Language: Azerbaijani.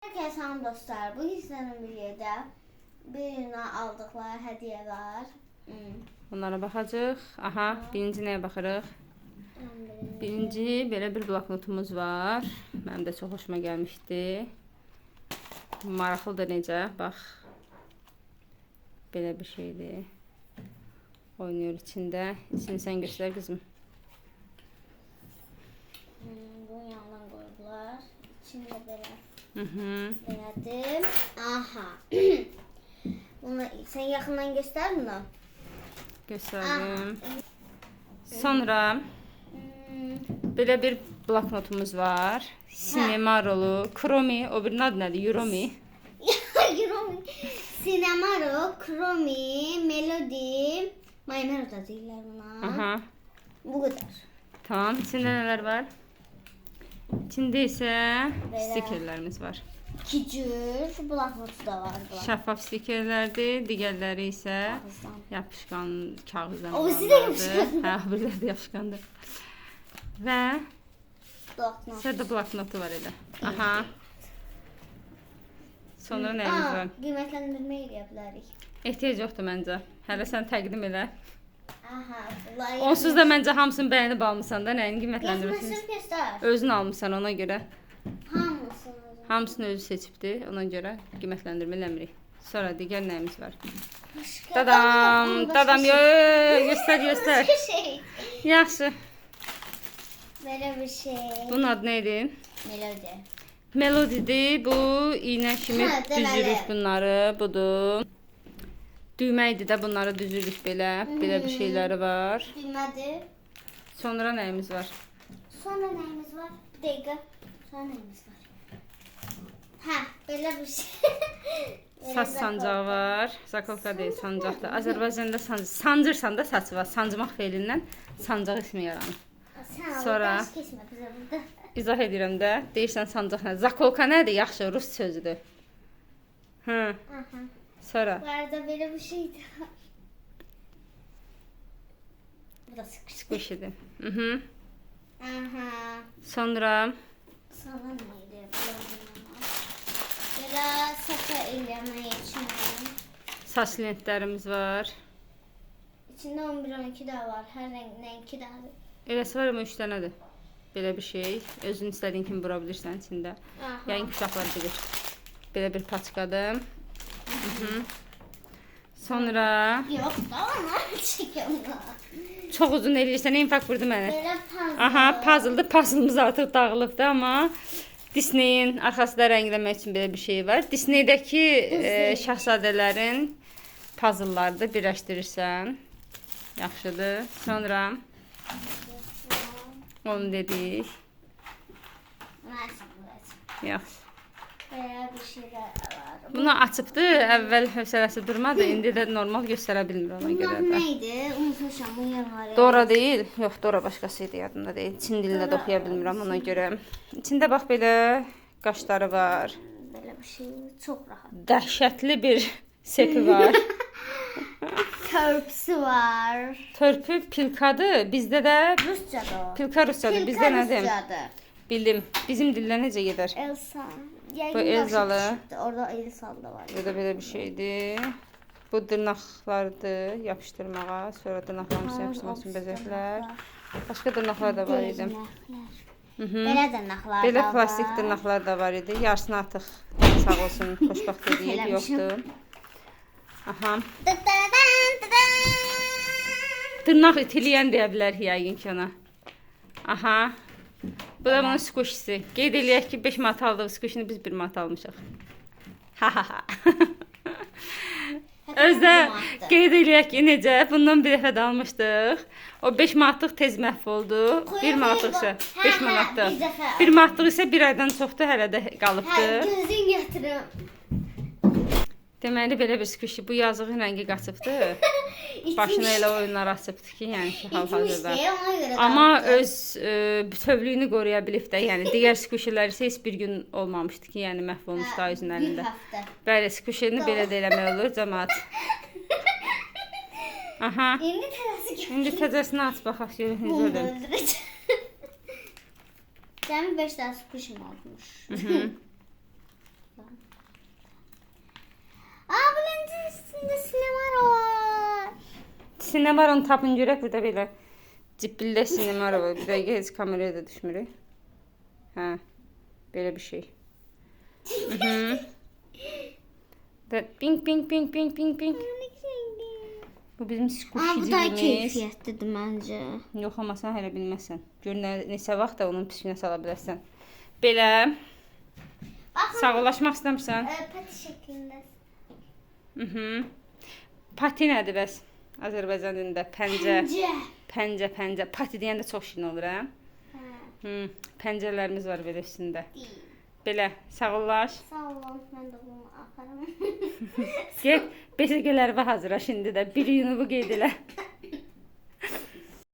Herkese selam dostlar. Bugün sizlerle birlikte birine aldıkları hediye var. Onlara baxacağıq. Aha, birinci nəyə baxırıq? Birinci belə bir bloknotumuz var. Mənim də çox xoşuma gəlmişdi. Maraqlıdır necə? Bax. Belə bir şeydir. Oynuyor içində. İçini sən göstər qızım. Bunu yandan koydular. İçinde böyle Hı. belədir. Aha. Bunu sen yakından göster bunu. Göstərdim. Sonra belə bir bloknotumuz var. Cinemarolu, Chromie, o birinin adı nədir? Euromi. Cinemaro, Chromie, Melody, My Melody deyirlər buna. Aha. Bu kadar. Tamam. İçində nələr var? İçində isə Belə. stikerlərimiz var. İki cür bloknotu da var. Blok. Şəffaf stikerlərdir, digərləri isə Kağızdan. yapışqan kağızdan. O birisi də olanlardır. yapışqandır. Hə, o biriləri də yapışqandır. Və Bloknot. sədə bloknotu var elə. Aha. Sonra nəyimiz Aa, var? Qiymətləndirmə eləyə bilərik. Ehtiyac yoxdur məncə. Hələ sən təqdim elə. Aha, bunlar Onsuz da məncə hamısını bəyənib almısan da, nəyini qiymətləndirmirsən? Yaxınlaşdırıb göstər. Özün almısan ona görə. Hamısını. özüm. Hamısını özü seçibdi, ona görə qiymətləndirmə eləmirik. Sonra digər nəyimiz var? Başqa. Dadam, Aa, başqa dadam, şey. yo, yo, yo, göstər, göstər. Başqa şey. Yaxşı. Belə bir şey. Bunun adı nə idi? Melodi. Melodidir. Bu iynə kimi Hə, deməli. düzürük bunları. Budur. Düymə idi də bunları düzürük belə. Belə bir şeyləri var. Düymədir. Sonra nəyimiz var? Sonra nəyimiz var? Bir dəqiqə. Sonra nəyimiz var? Hə, belə bir şey. Belə Saç sancağı var. Zakolka deyil, sancaqdır. Azərbaycanda sancırsan da saçı var. Sancmaq feilindən sancaq ismi yaranır. Sən Sonra- dərs keçmə bizə burada. İzah edirəm də. Deyirsən sancaq nə? Zakolka nədir? Yaxşı, rus sözüdür. Hı. Aha. Sonra Bu arada belə bir şey də var. Bu da sıkıştı. squishy'dir. Mhm. Aha. Sonra Sonra nə eləyə bilərəm? Belə saça eləmək üçün. saç lentlərimiz var. İçində 11-12 də var. Hər rəngdən 2 dənə. Eləsi var amma 3 dənədir. Belə bir şey. Özün istədiyin kimi bura bilirsən içində. Aha. Yəqin ki, uşaqlar bilir. Belə bir paçkadır. Mhm. Sonra Yox da ona çəkəm. çox uzun eləyirsən, infarkt vurdu mənə. Belə puzzle. Aha, puzzledır. Puzzleımız artıq dağılıbdı amma Disneyin arxasında rəngləmək üçün belə bir şey var. Disneydəki şahzadələrin puzzlelarıdır, birləşdirirsən. Yaxşıdır. Sonra onu dedik. Mən sənə Yaxşı. Belə bir şeylər var. Bunu açıbdı, əvvəl hövsələsi durmadı, indi də normal göstərə bilmir ona görə Bunlar də. nə idi? Unutmuşam bu yanları. Dora deyil, yox, Dora başqası idi, yadımda deyil. Çin dilində də oxuya bilmirəm ona görə. İçində bax belə qaşları var. Belə bir şey çox rahat. Dəhşətli bir sepi var. Törpüsü var. Törpü pilkadır. Bizdə də Rusçadır o. pilka rusçadır. Pilka Bizdə nədir? Rusçadır. Bildim. Bizim dildə necə gedər? Elsa. Yəqin Bu qarşı Elzalı. düşübdü. Orada Elsa da var. Burada belə bir şeydir. Bu dırnaqlardır yapışdırmağa. Sonra dırnaqlarımızı yapışdırmaq üçün bəzəklər. Başqa dırnaqlar da var idi. Dırnaqlar. Mhm. Belə dırnaqlar Belə da var. plastik dırnaqlar da var idi. Yarısını artıq sağ olsun xoşbəxt edib, Eləmişim. yoxdur. Aha. Dıdıdan, dıdan. Dırnaq itiləyən deyə bilərik yəqin ki ona. Aha. Bu da bunun squishisi. Qeyd eləyək ki 5 manat aldıq squishini biz 1 manat almışıq. Ha ha ha. Özdə qeyd eləyək ki necə bundan bir dəfə də almışdıq. O 5 manatlıq tez məhv oldu. 1 manatlıq isə Hə, 5 hə, manatlıq. bir dəfə. 1 manatlıq isə 1 aydan çoxdur hələ də Hə, qalıbdı. gözün götürüm. Deməli belə bir squishy bu yazığın rəngi qaçıbdı. Başına elə oyunlar açıbdı ki, yəni ki hal-hazırda. İtmişdi, ona görə Amma dağıtdı. öz bütövlüyünü qoruya bilib də, yəni digər squishylər isə heç bir gün olmamışdı ki, yəni məhv olmuşdu Hə, ayızın bir əlində. həftə. Bəli, squishyni belə də eləmək olur cəmaət. Aha. İndi tələsi gəlir. İndi təzəsini aç baxaq görək Bunu necədir. öldürəcəm. Cəmi 5 dənə squishim olmuş. Sinemaranı tapın görək. Burada belə cibbildə sinemara var. Bir dəqiqə heç kameraya da düşmürük. Hə. Belə bir şey. Mhm. Və Bing bing bing bing bing bing. Bu bizim Amma bu daha squishy-cibimiz. keyfiyyətlidir məncə. Yox, amma sən hələ bilməzsən. Gör neçə vaxt da onun pisinə sala bilərsən. Belə Baxın, sağollaşmaq istəmirsən? Pati şəklində. Mhm. Pati nədir bəs? Azərbaycan dilində pəncə. Pəncə. Pəncə, pəncə. Pati deyəndə çox şirin olur, hə? Hə. Hı, pəncələrimiz var belə üstündə. Deyil. Belə sağollaş. Sağ olun, mən də bunu aparım. Get, besiqələri hazırla şimdi də. 1 iyunu bu qeyd elə.